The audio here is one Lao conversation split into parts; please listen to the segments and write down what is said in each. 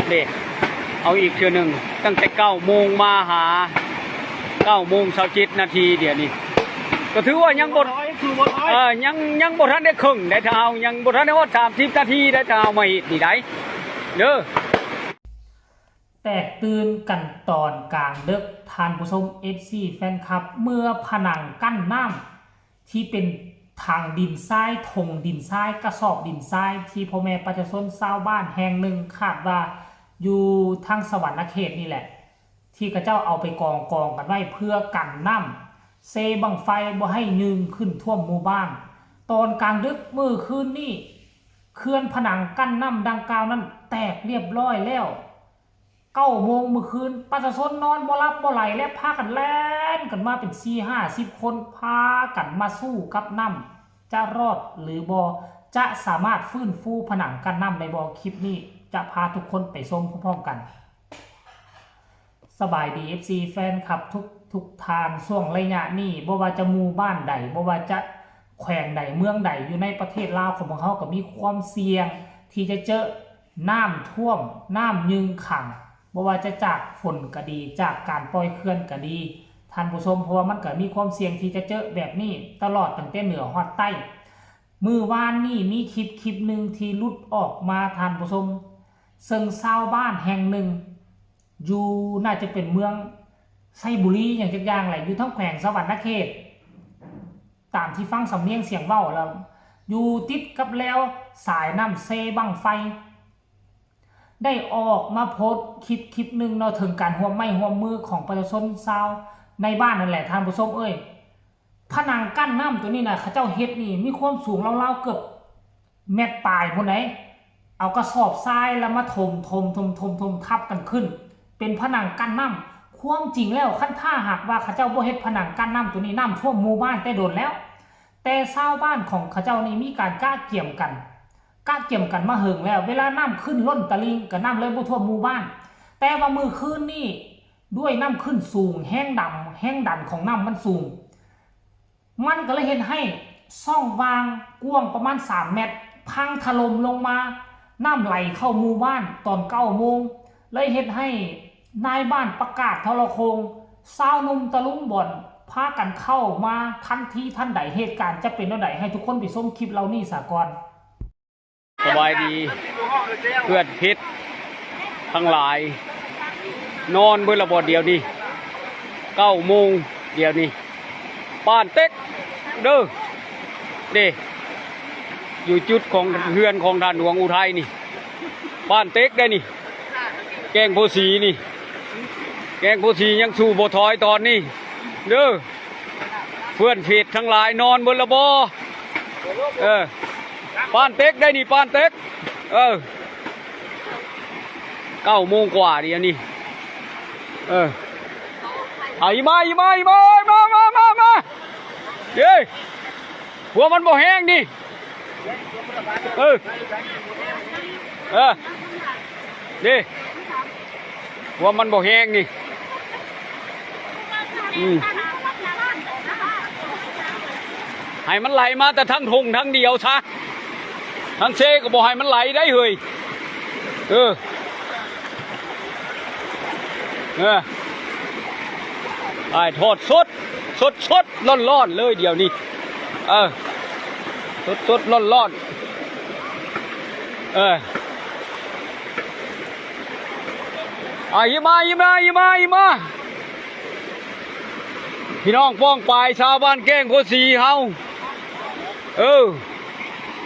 ເດ້ ເອົາອີກເທື່ອໜຶ່ງ ຕັ້ງແຕ່ເກົ້າໂມງມາຫາເກົ້າໂມງຊາວເຈັດນາທີ ດຽວນີ້ກໍຖືວ່າຍັງບໍ່ ຄືບໍ່ ເອີ ຍັງ ຍັງບໍ່ທັນໄດ້ເຄິ່ງໄດ໋ ຖ້າເຮົາຍັງບໍ່ທັນໄດ້ຮອດສາມສິບນາທີໄດ໋ ຖ້າເຮົາມາເຮັດນີ້ໄດ໋ ເດີ. ແຕກຕື່ນກັນຕອນກາງດຶກ ທ່ານຜູ້ຊົມ ເອັຟຊີ ແຟນຄລັບ ເມື່ອຜະໜັງກັ້ນນ້ຳ ທີ່ເປັນຖັງດິນຊາຍ, ຖົງດິນຊາຍ, ກະສອບດິນຊາຍ ທີ່ພໍ່ແມ່ປະຊາຊົນຊາວບ້ານແຫ່ງໜຶ່ງ ຄາດວ່າຢູ່ທາງສະຫວັນນະເຂດນີ້ແຫຼະ ທີ່ເຂົາເຈົ້າເອົາໄປກອງໆກັນໄວ້ເພື່ອກັນນ້ຳເຊບັ້ງໄຟບໍ່ໃຫ້ຍື່ນຂຶ້ນຖ້ວມໝູ່ບ້ານ. ຕອນກາງດຶກມື້ຄືນນີ້ ເຂື່ອນຜະໜັງກັ້ນນ້ຳດັ່ງກ່າວນັ້ນແຕກລຽບລ້ອຍແລ້ວ. ເກົ້າໂມງມື້ຄືນ ປະຊາຊົນນອນບໍ່ຫຼັບບໍ່ໄຫຼ ແລະ ພາກັນແລ່ນກັນມາເປັນສີ່ຫ້າສິບຄົນ ພາກັນມາສູ້ກັບນ້ຳ ຈະລອດຫຼືບໍ່? ຈະສາມາດຟື້ນຟູຜະໜັງກັ້ນນ້ຳໄດ້ບໍ່? ຄລິບນີ້ຈະພາທຸກຄົນໄປຊົມພ້ອມໆກັນ. ສະບາຍດີ ເອັຟຊີ ແຟນຄລັບ ທຸກໆທ່ານ. ຊ່ວງໄລຍະນີ້ ບໍ່ວ່າຈະໝູ່ບ້ານໃດ, ບໍ່ວ່າຈະແຂວງໃດ, ເມືອງໃດ ຢູ່ໃນປະເທດລາວຂອງພວກເຮົາ ກໍມີຄວາມສ່ຽງທີ່ຈະເຈີນ້ຳຖ້ວມ, ນ້ຳຍື່ນຂັງ, ບໍ່ວ່າຈະຈາກຝົນກໍດີ, ຈາກການປ່ອຍເຂື່ອນກໍດີ. ທ່ານຜູ້ຊົມ, ເພາະວ່າມັນກໍມີຄວາມສ່ຽງທີ່ຈະເຈີແບບນີ້ຕະຫຼອດ ຕັ້ງແຕ່ເໜືອຮອດໃຕ້. ມື້ວານນີ້ມີຄລິບ ຄລິບໜຶ່ງທີ່ຫຼຸດອອກມາ ທ່ານຜູ້ຊົມ, ເຊິ່ງຊາວບ້ານແຫ່ງໜຶ່ງຢູ່ ໜ້າຈະເປັນເມືອງໄຊບູລີຫຍັງຈັກຢ່າງແຫຼະ ຢູ່ທາງແຂວງສະຫວັນນະເຂດ ຕາມທີ່ຟັງສຳນຽງສຽງເວົ້າແລ້ວ ຢູ່ຕິດກັບແລວສາຍນ້ຳເຊບັ້ງໄຟ ໄດ້ອອກມາໂພສຄລິບ ຄລິບໜຶ່ງເນາະ ເຖິງການຮ່ວມໄມ້ຮ່ວມມືຂອງປະຊາຊົນຊາວໃນບ້ານນັ້ນແຫຼະ ທ່ານຜູ້ຊົມເອີຍ. ຜະໜັງກັ້ນນ້ຳໂຕນີ້ນະ ເຂົາເຈົ້າເຮັດນີ້ມີຄວາມສູງລາວໆເກືອບແມັດປາຍພຸ້ນໃດ໋. ເອົາກະສອບຊາຍລະມາຖົມໆໆໆທັບກັນຂຶ້ນ ເປັນຜະໜັງກັ້ນນ້ຳ. ຄວາມຈິງແລ້ວ ຄັນຖ້າຫາກວ່າເຂົາເຈົ້າບໍ່ເຮັດຜະໜັງກັ້ນນ້ຳໂຕນີ້ ນ້ຳຖ້ວມໝູ່ບ້ານແຕ່ດົນແລ້ວ. ແຕ່ຊາວບ້ານຂອງເຂົາເຈົ້ານີ້ມີການກະກຽມກັນ ກະກຽມກັນມາເຫິງແລ້ວ. ເວລານ້ຳຂຶ້ນລົ້ນຕະລິ່ງ ກະນ້ຳເລີຍບໍ່ຖ້ວມໝູ່ບ້ານ. ແຕ່ວ່າມື້ຄືນນີ້ ດ້ວຍນ້ຳຂຶ້ນສູງ ແຮງດັນ ແຮງດັນຂອງນ້ຳມັນສູງ ມັນກໍເລີຍເຮັດໃຫ້ຊ່ອງວ່າງກວ້າງປະມານສາມແມັດ ພັງຖະຫຼົ່ມລົງມາ, ນ້ຳໄຫຼເຂົ້າໝູ່ບ້ານຕອນເກົ້າໂມງ ເລີຍເຮັດໃຫ້ນາຍບ້ານປະກາດໂທລະໂຄ່ງ, ຊາວໜຸ່ມຕະລຸງບ່ອນພາກັນເຂົ້າມາທັນທີທັນໃດ. ເຫດການຈະເປັນແນວໃດ ໃຫ້ທຸກຄົນໄປຊົມຄລິບເຫຼົ່ານີ້ສາກ່ອນ. ສະບາຍດີເພື່ອນເພັດທັງຫຼາຍ ນອນເບິດລະບໍ່ດຽວນີ້? ເກົ້າໂມງດຽວນີ້ ປານເຕັກເດີ ເດ້ ຢູ່ຈຸດຂອງເຮືອນຂອງທ່ານຫຼວງອຸໄທນີ້ ປານເຕັກໄດ໋ນີ້ ແກ້ງໂພສີນີ້ ແກ້ງໂພສີຍັງສູ້ບໍ່ຖອຍຕອນນີ້ເດີ. ເພື່ອນເພັດທັງຫຼາຍນອນເບິດລະບໍ່? ເອີ ປານເຕັກໄດ໋ນີ້ ປານເຕັກ ເອີ ເກົ້າໂມງກວ່າດຽວນີ້ ເອີ ເອົາ ອີ່ມາ ອີ່ມາ ອີ່ມາ ເອີຍ ມາ ມາ ມາ ມາ ເອີຍ ພວກມັນບໍ່ແຮງນີ້ ເອີ ເອີ ນີ້ ພວກມັນບໍ່ແຮງນີ້ ອືມ ໃຫ້ມັນໄຫຼມາແຕ່ທາງທົ່ງທາງດຽວຊະ ທາງເຊກໍບໍ່ໃຫ້ມັນໄຫຼໄດ໋ເຮີ້ຍ ເອີ ເອີ ຖ່າຍທອດສົດ ສົດໆ ຮ້ອນໆ ເລີຍດຽວນີ້ ເອີ ສົດໆ ຮ້ອນໆ ເອີ ອ່າ ອີ່ມາ ອີ່ມາ ອີ່ມາ ອີ່ມາ ພີ່ນ້ອງປ້ອງປາຍຊາວບ້ານແກ້ງໂພສີເຮົາ ເອີ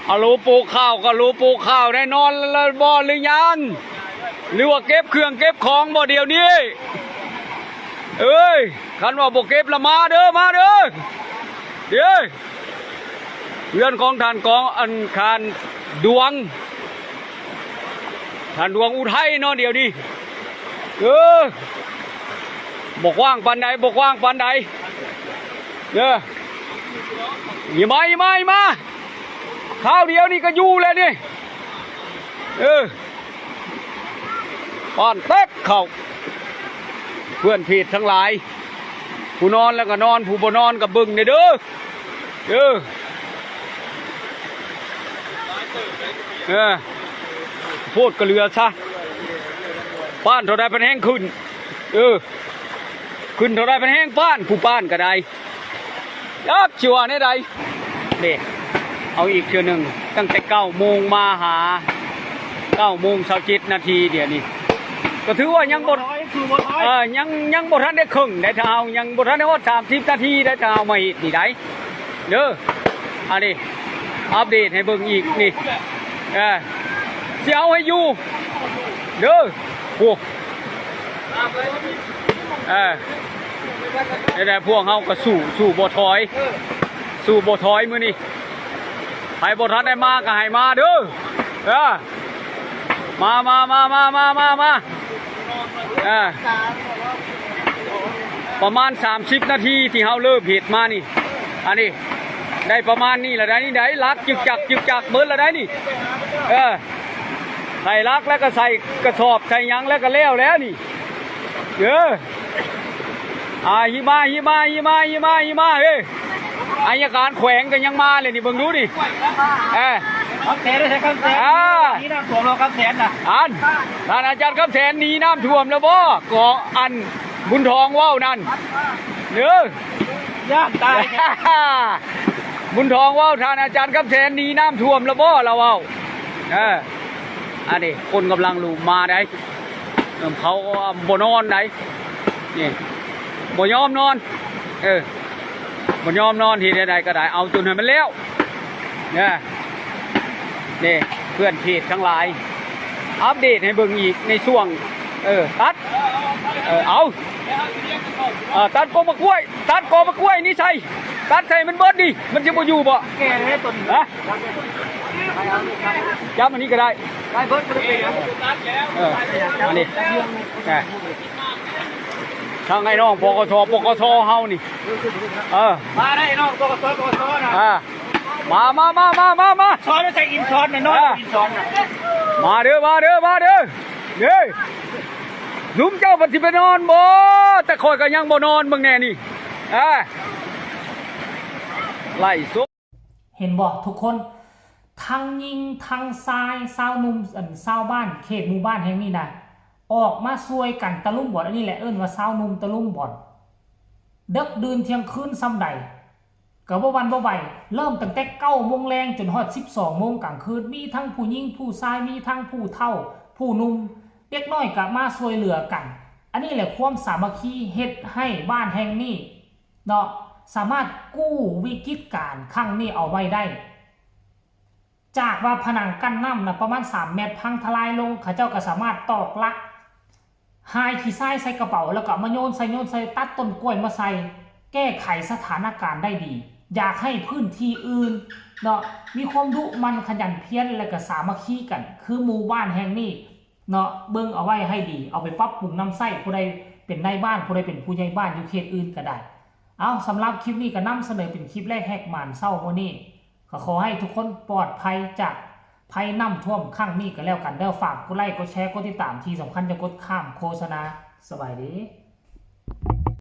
ອາໂລໂປະຂ່າວ ກະໂລໂປະຂ່າວແນ່ນອນແລ້ວບໍ່ ຫຼືຍັງ? ຫຼືວ່າເກັບເຄື່ອງເກັບຂອງບໍ່ດຽວນີ້? ເອີຍ ຄັນວ່າບໍ່ເກັບລະມາເດີ ມາເດີ ເດ້ ເຮືອນຂອງທ່ານກອງ ອັນ ທ່ານດວງ ທ່ານດວງອຸໄທເນາະ ດຽວນີ້ ເອີ ບໍ່ກວ້າງປານໃດ ບໍ່ກວ້າງປານໃດ ເດີ ຢ່າມາ ຢ່າມາ ຢ່າມາ ຄາວດຽວນີ້ກໍຢູ່ແລ້ວນີ້ ເອີ ປານເຕັກເຂົ້າ ເພື່ອນເພັດທັງຫຼາຍ ຜູ້ນອນແລ້ວກໍນອນ ຜູ້ບໍ່ນອນກໍເບິ່ງແດ່ເດີ ເອີ ເອີ ໂພດກໍເຫຼືອຊະ ປ້ານເທົ່າໃດພັນແຮງຂຶ້ນ ເອີ ຂຶ້ນເທົ່າໃດພັນແຮງປ້ານ ຜູ້ປ້ານກໍໄດ້ ຈັກຊິວ່າແນວໃດ ເດ້ ເອົາອີກເທື່ອໜຶ່ງ ຕັ້ງແຕ່ເກົ້າໂມງມາຫາເກົ້າໂມງຊາວເຈັດນາທີ ດຽວນີ້ກໍຖືວ່າຍັງບໍ່ ເອີ ຍັງ ຍັງບໍ່ທັນໄດ້ເຄິ່ງໃດ໋ ຖ້າເຮົາຍັງບໍ່ທັນໄດ້ຮອດສາມສິບນາທີໃດ໋ ຖ້າເຮົາມາເຮັດນີ້ໃດ໋ ເດີ ອັນນີ້ອັບເດດໃຫ້ເບິ່ງອີກນີ້ ເອີ ຊິເອົາໃຫ້ຢູ່ເດີ ໂອ້ ເອີ ແຕ່ພວກເຮົາກໍສູ້ ສູ້ບໍ່ຖອຍ ສູ້ບໍ່ຖອຍມື້ນີ້ ໃຜບໍ່ທັນໄດ້ມາກໍໃຫ້ມາເດີ ເອີ ມາ ມາ ມາ ເອີ ປະມານສາມສິບນາທີທີ່ເຮົາເລີ່ມເຮັດມານີ້ ອັນນີ້ໄດ້ປະມານນີ້ລະໄດ໋ນີ້ໄດ໋ ຫຼັກຈຶກຈັກຈຶກຈັກເບິດລະໄດ໋ນີ້ ເອີ ໃສ່ຫຼັກແລ້ວກໍໃສ່ກະສອບໃສ່ຫຍັງແລ້ວກໍແລ້ວແລ້ວນີ້ ເອີ ອ່າ ຫິມາ ຫິມາ ຫິມາ ຫິມາ ຫິມາ ເອີ ອັຍການແຂວງກໍຍັງມາເລີຍນີ້ ເບິ່ງດູນີ້ ເອີ ຄຳແສນ ໃສ່ຄຳແສນ ອ່າ ນີ້ນ້ຳຖ້ວມແລ້ວຄຳແສນນະ ອັນ ທ່ານອາຈານຄຳແສນໜີນ້ຳຖ້ວມແລ້ວບໍ່? ກໍອັນບຸນທອງເວົ້ານັ້ນ ເອີ ຢ້ານຕາຍ ບຸນທອງເວົ້າ ທ່ານອາຈານຄຳແສນໜີນ້ຳຖ້ວມແລ້ວບໍ່? ລາວເວົ້າ ເອີ ອັນນີ້ຄົນກຳລັງລຸມມາໄດ໋ ເຂົາກໍບໍ່ນອນໄດ໋ ນີ້ ບໍ່ຍອມນອນ ເອີ ບໍ່ຍອມນອນ ເຮັດແນວໃດກໍໄດ້ ເອົາຈົນໃຫ້ມັນແລ້ວ ເອີ ນີ້ ເພື່ອນເພຈທັງຫຼາຍ ອັບເດດໃຫ້ເບິ່ງອີກໃນຊ່ວງ ເອີ ຕັດ ເອີ ເອົາ ເອີ ຕັດກົກໝາກກ້ວຍ ຕັດກົກໝາກກ້ວຍນີ້ໃສ່ ຕັດໃສ່ມັນເບິດນີ້ ມັນຊິບໍ່ຢູ່ບໍ່? ແກ່ເລີຍຕົວນີ້ ຮະ? ຈັບອັນນີ້ກໍໄດ້ ໄດ້ເບິດ ບໍ່ໄດ້ເປັນຫຍັງ ເອີ ອັນນີ້ ເອີ ທາງໄອ້ນ້ອງ ປກສ ປກສ ເຮົານີ້ ເອີ ມາໄດ້ນ້ອງ ປກສ ປກສ ນະ ອ່າ ມາ ມາ ມາ ມາ ມາ ມາ ສອນໃສ່ອິນສອນນະ ນອນ ອ່າ ອິນສອນນະ ມາເດີ ມາເດີ ມາເດີ ເດີ ຊຸມເຈົ້າບັດຊິໄປນອນບໍ່? ແຕ່ຂ້ອຍກໍຍັງບໍ່ນອນ ເບິ່ງແດ່ນີ້ ອ່າ ໄລ່ສົດ ເຫັນບໍ່ທຸກຄົນ? ທັງຍິງທັງຊາຍ ຊາວໜຸ່ມ ອັນ ຊາວບ້ານເຂດໝູ່ບ້ານແຫ່ງນີ້ນະ ອອກມາຊ່ວຍກັນຕະລຸມບ່ອນ ອັນນີ້ແຫຼະເອີ້ນວ່າຊາວໜຸ່ມຕະລຸມບ່ອນ ເດິກດື່ນທ່ຽງຄືນສ່ຳໃດ ກໍບໍ່ຫວັ່ນບໍ່ໄຫວ ເລີ່ມຕັ້ງແຕ່ເກົ້າໂມງແລງຈົນຮອດສິບສອງໂມງກາງຄືນ ມີທັງຜູ້ຍິງຜູ້ຊາຍ ມີທັງຜູ້ເຖົ້າຜູ້ໜຸ່ມ ເດັກນ້ອຍກໍມາຊ່ວຍເຫຼືອກັນ ອັນນີ້ແຫຼະຄວາມສາມັກຄີເຮັດໃຫ້ບ້ານແຫ່ງນີ້ເນາະ ສາມາດກູ້ວິກິດການຄັ້ງນີ້ເອົາໄວ້ໄດ້ ຈາກວ່າຜະໜັງກັ້ນນ້ຳນະປະມານສາມແມັດ ພັງທະລາຍລົງ ເຂົາເຈົ້າກໍສາມາດຕອກຫຼັກ ຫາຍຂີ້ຊາຍໃສ່ກະເປົາ ແລ້ວກໍເອົາມາໂຍນໃສ່ ໂຍນໃສ່ ຕັດຕົ້ນກ້ວຍມາໃສ່ ແກ້ໄຂສະຖານະການໄດ້ດີ. ຢາກໃຫ້ພື້ນທີ່ອື່ນເນາະ ມີຄວາມດຸໝັ່ນຂະຫຍັນພຽນ ແລະກໍສາມັກຄີກັນ ຄືໝູ່ບ້ານແຫ່ງນີ້ເນາະ ເບິ່ງເອົາໄວ້ໃຫ້ດີ ເອົາໄປປັບປຸງນຳໃຊ້ ຜູ້ໃດເປັນນາຍບ້ານ ຜູ້ໃດເປັນຜູ້ໃຫຍ່ບ້ານຢູ່ເຂດອື່ນກໍໄດ້. ເອົາ ສຳລັບຄລິບນີ້ກໍນຳສະເໜີເປັນຄລິບແລກແຫກໝານເຊົ້າມື້ນີ້ ກໍຂໍໃຫ້ທຸກຄົນປອດໄພຈາກໄພນ້ຳຖ້ວມຄັ້ງນີ້ກໍແລ້ວກັນເດີ. ຝາກກົດໄລ ກົດແຊ ກົດຕິດຕາມ ທີ່ສຳຄັນຢ່າກົດຂ້າມໂຄສະນາ. ສະບາຍດີ.